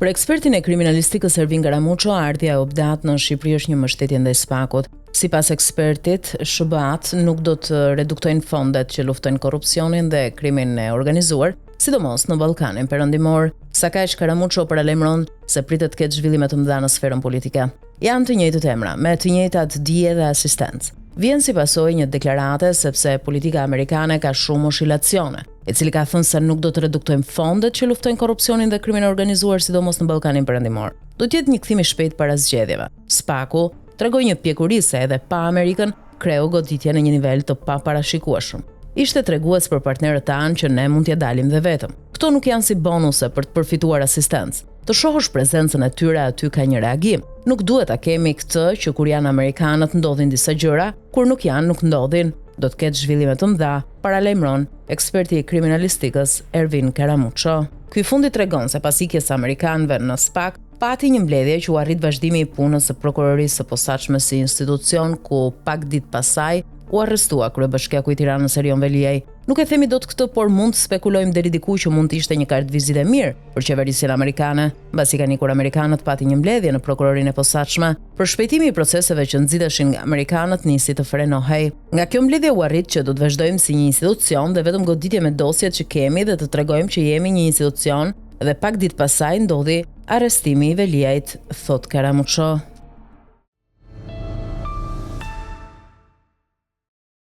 Për ekspertin e kriminalistikës Ervin Karamuço, ardhja e OBDA-t në Shqipëri është një mbështetje ndaj SPAK-ut. Sipas ekspertit, SHBA-t nuk do të reduktojnë fondet që luftojnë korrupsionin dhe krimin e organizuar, sidomos në Ballkanin Perëndimor. Sakaq Karamuço paralajmëron se pritet të ketë zhvillime të mëdha në sferën politike. Janë të njëjtët emra, me të njëjtat dije dhe asistencë. Vjen si pasojë një deklarate sepse politika amerikane ka shumë oshilacione, i cili ka thënë se nuk do të reduktojmë fondet që luftojnë korrupsionin dhe krimin e organizuar sidomos në Ballkanin Perëndimor. Do të jetë një kthim i shpejtë para zgjedhjeve. SPAK-u tregoi një pjekuri se edhe pa Amerikën kreu goditje në një nivel të paparashikueshëm. Ishte tregues për partnerët tanë që ne mund t'ia dalim dhe vetëm. Këto nuk janë si bonuse për të përfituar asistencë. Të shohësh prezencën e tyre aty ka një reagim. Nuk duhet ta kemi këtë që kur janë amerikanët ndodhin disa gjëra, kur nuk janë nuk ndodhin. Do të ketë zhvillime të mëdha, paralajmëron eksperti i kriminalistikës Ervin Karamuço. Ky i fundit tregon se pas ikjes së amerikanëve në SPAK, pati një mbledhje që u arrit vazhdimi i punës së Prokurorisë së Posaçme si institucion ku pak ditë pas saj u arrestua kryebashkiaku i Tiranës Erion Veliaj. Nuk e themi dot këtë, por mund të spekulojmë deri diku që mund të ishte një kartëvizitë e mirë për qeverisjen amerikane. Mbasi kanë ikur amerikanët pati një mbledhje në Prokurorinë e Posaçme. Përshpejtimi i proceseve që nxiteshin nga amerikanët nisi të frenohej. Nga kjo mbledhje u arrit që do të vazhdojmë si një institucion dhe vetëm goditje me dosjet që kemi dhe të tregojmë që jemi një institucion dhe pak ditë pas saj ndodhi arrestimi i Veliajt, thotë Karamuço.